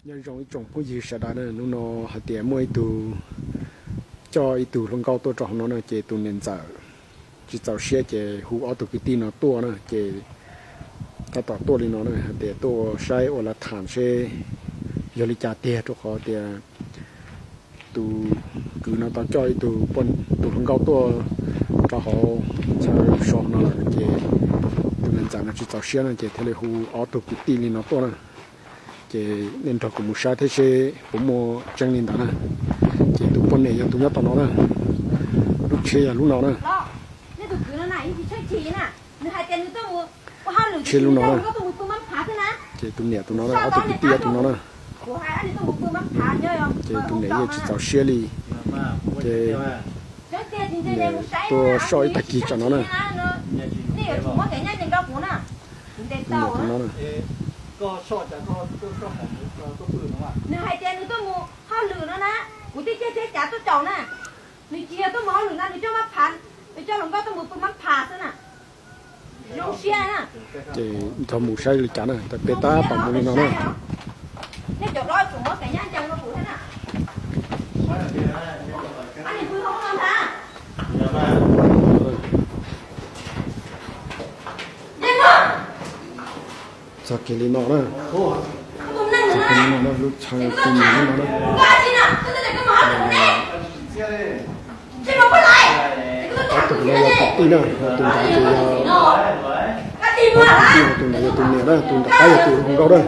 Nyob zoo ib tsoom phooj ywg sawv daws na, hnub no hais tias muaj ib tug coj ib tug hluas nkauj tuaj rau hauv no na, ces tus niam ntxawm tsis txaus siab ces hu ob tug kwv tij no tuaj na, ces tab tom tuaj li no na, hais tias tuaj saib ua lav tham seb yog li cas tiag, rau qhov tias tus kwv no tau coj ib tug, tus hluas nkauj tuaj rau hauv chaw so no lawm, ces tus niam ntxawm no tsis txaus siab no ces thiaj li hu ob tug kwv tij li no tuaj na. Ces nej nrog kuv mus saib thiab seb puas muaj tseeb li ntawd na. Ces tus poj niam yog tus nyob tom no na, lub tsheb yog lub no na. Tsheb lub no na. Ces tus niam tus no na, ob tug kwv tij ob tug no na. Ces tus niam yeej tsis txaus siab li. Ces niam tuaj soj ib tag kis tsam no na. Tus niam tus no na. Ces nrog mus saib li cas na, peb tab tom mus li no na. Txog kiag li no na. Txog kiag li no na, lub chaw tus niam no na. Ob tug no yog kwv tij na, ho tus nrad ces yog, kwv tij, ho tus nrad yog tus niam na, tus nram qab yog tus hluas nkauj na.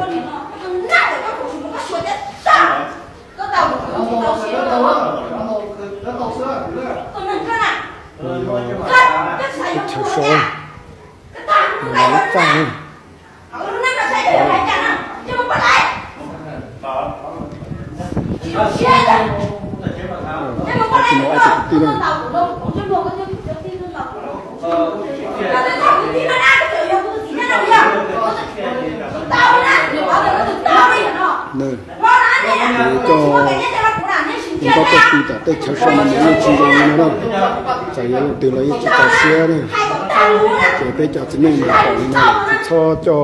Chaw so, lub txaj na. Ob tug no, ob tug kwv tij na. Ces coj hluas nkauj tuaj pw tom tej chaw so no mas yeej tsis zoo li no na. Txawm yog leej twg los yeej tsis txaus siab na. Ces peb cov txiv neej mas pom li no tsis txhob coj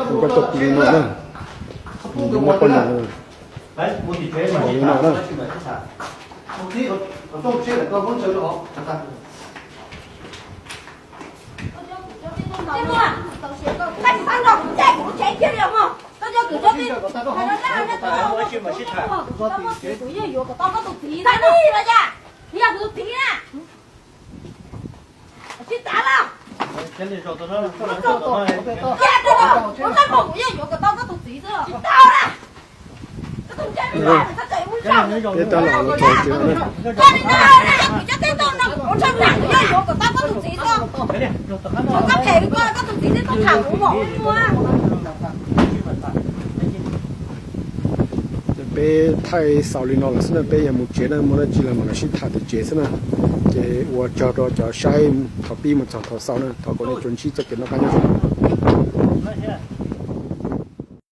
hluas nkauj tuaj pw li no na. Nws yuav muaj poj niam pom li no na. Peb tab tom los txog tsev no na. Peb thaij xaus li no lawm xwb na, peb yuav mus tsev na, muaj dab tsi los mam los sib tham tim tsev xwb na. Ces ua tsaug rau cov saib thaum pib mus txog thaum xaus na, thov kom nej tsuas ntsib txoj kev noj qab nyob zoo.